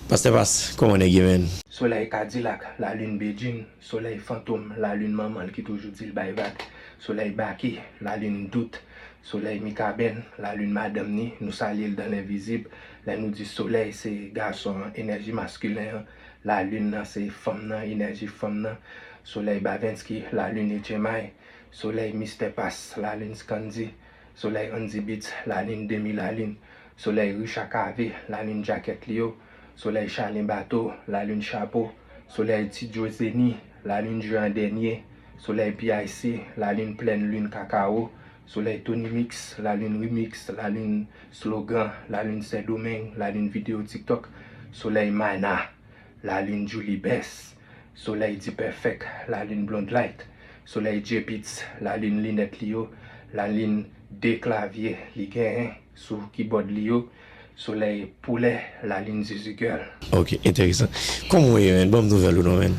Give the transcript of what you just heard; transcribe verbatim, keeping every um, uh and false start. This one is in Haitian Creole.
Pastè Pas, kòman nèg ye, menn? Solèy Kadilak, lalin Bedjine. Solèy Fantom, lalin manman l ki toujou di l bay vag. Solèy Baky, lalin Dout. Solèy Mikaben, lalin madanm ni. Nou salye l dan lenvizib. Lè nou di Solèy, se gason an, enèji maskilen an. Lalin nan, se fanm nan, enèji fanm nan. Solèy Bavensky, lalin H M I. Solèy Mistè Pas, lalin Scandy. Solèy Andy Beats, lalin Demi Lalin. Solèy Richa Cavé, lalin djakèt li yo. Solèy Chalen Bato, lalin chapo. Solèy Ti Djo Zeni, lalin je an dènye. Solèy P I C, lalin plèn lin kakawo. Solèy Tony Mix, lalin remix, lalin slogan, lalin Sendomeng, lalin videyo TikTok. Solèy Mana, lalin Djouly Best. Solèy D-Perfect, lalin Blonde Light. Solèy J-Beatz, lalin linèt li yo, lalin de klavye li genyen sou kibòd li yo. Solèy Poulè, lalin Zuzu Girl. Ok, enteresan. Kòman w ye, menn? Ban m nouvèl ou non, menn.